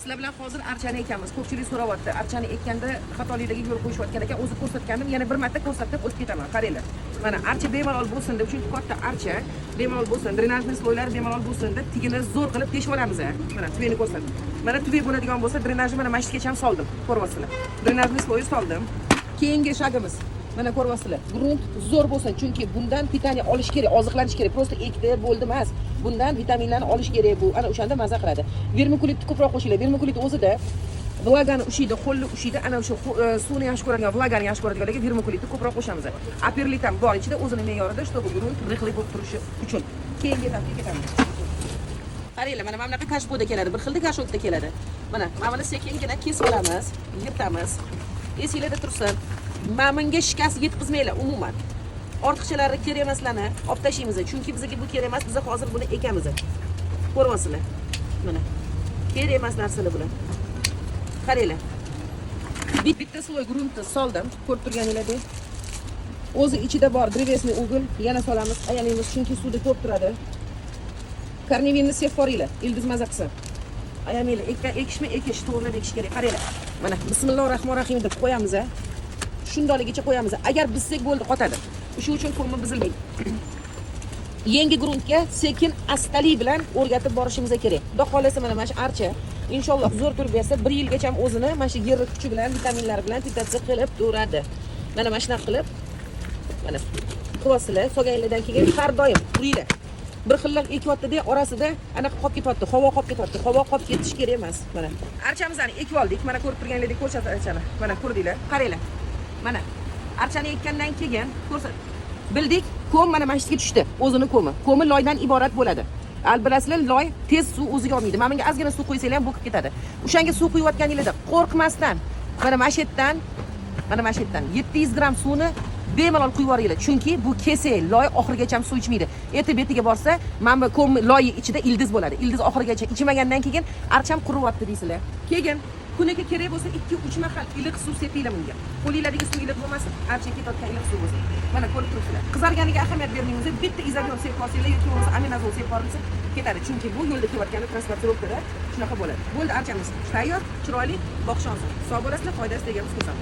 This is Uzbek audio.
Sizlar bilan hozir archani ekamiz. Ko'pchilik so'rayapti. Archani ekkanda xatoliklarga yo'l qo'yishayotgan ekan. O'zi ko'rsatgandim, yana bir marta ko'rsatib o'tib ketaman. Qaranglar. Mana archa bemalol bo'lsin deb, chunki katta archa bemalol bo'lsin, дренажный слой lari bemalol bo'lsin deb tigini zo'r qilib teshib olamiz. Mana tuvini ko'rsat. Mana tuvi bo'ladigan bo'lsa, drenajni mana mana shu yergacha ham soldim. Ko'ryapsizlar. Дренажный слой soldim. Keyingi шаг imiz. Mana ko'ryapsizlar. Grunt zo'r bo'lsin, chunki bundan питание olish kerak, oziqlanish kerak. Просто ekdi, bo'ldi emas. Bundan vitaminlarni olish kerak bu. Ana o'shanda maza qiladi. Vermikulitni ko'proq qo'shinglar. Vermikulit o'zida влага ni ushlaydi, ho'lni ushlaydi. Ana o'sha suvni yaxshi ko'radigan, влага ni yaxshi ko'radiganlarga vermikulitni ko'proq qo'shamiz. А perlit ham bor ichida o'zini me'yorida, чтобы grunt рыхлый bo'lib turishi uchun. Keyingi etapga ketamiz. Qaranglar, mana bunaqa kashpoda keladi. Bir xilda горшок da keladi. Mana buni sekingina kesib olamiz, yirtamiz. Esinglarda tursin. Mana bunga shikast yetkazmanglar umuman. Ortiqchalari, kerak emaslarni olib tashlaymiz, chunki bizga bu kerak emas, biz hozir buni ekamiz. Ko'ryapsizlar. Mana. Kerak emas narsalar bular. Qaranglar. Bitta слой gruntni soldim, ko'rib turganinglardek. O'zi ichida bor древесный уголь, yana solamiz, ayalaymiz, chunki suvda ko'p turadi. Kornevinni sepib boringlar, ildiz maza qilsin. Ayamanglar, ekishmi ekish, to'g'rilab ekish kerak. Qaranglar. Mana bismillohir rohmanir rohim deb qo'yamiz a. Shundoqligicha qo'yamiz. Agar buzsak bo'ldi, qotadi. O'sha uchun ko'mma buzilmaydi. Yangi gruntga sekin astalik bilan o'rgatib borishimiz kerak. Xudo xohlasa, mana shu archa inshaalloh zo'r turib bersa, bir yilgacha ham o'zini mana shu yerni kuchi bilan, vitaminlari bilan питаться qilib turadi. Mana shunaqa qilib mana qilyapsizlar. Solganinglardan keyin har doim uringlar. Bir xillab ekyapti-da, orasida anaqa qolib ketyapti, havo qolib ketyapti. Havo qolib ketishi kerak emas. Mana archamizni ekib oldik. Mana ko'rib turganlaringdek ko'rsat archani. Mana ko'rdinglar. Qaranglar. Mana archani ekkandan keyin ko'rsat. Bildik, ko'm mana shu yerga tushdi. O'zini ko'mi. Ko'mi loydan iborat bo'ladi. Al bilasizlar, loy tez suv o'ziga olmaydi. Mana bunga ozgina suv qo'ysanglar ham bo'kib ketadi. O'shanga suv quyayotganinglarda qo'rqmasdan mana shu yerdan 700 gramm suvni bemalol quyib yuboringlar. Chunki bu kesak loy oxirigacha ham suv ichmaydi. Eti betiga borsa, mana bu ko'm loyi ichida ildiz bo'ladi. Ildiz oxirigacha ichmagandan keyin archam quriyapti deysizlar. Keyin kuniga kerak bo'lsa 2-3 mahal iliq suv sepinglar bunga. Qo'linglardagi suv iliq bo'lmasin, archa ketayotgan iliq suv bo'lsin. Mana ko'rib turibsizlar. Qizarganiga ahamiyat bermaymiz. Bitta izobion sepib olsanglar yoki bo'lmasa aminazol sepib yuborilsa ketadi. Chunki bu yo'lda kelayotganda транспортировка da shunaqa bo'ladi. Bo'ldi, archamiz tayyor, chiroyli, boqish oson. Sog' bo'lasizlar, foydasi degan xursand.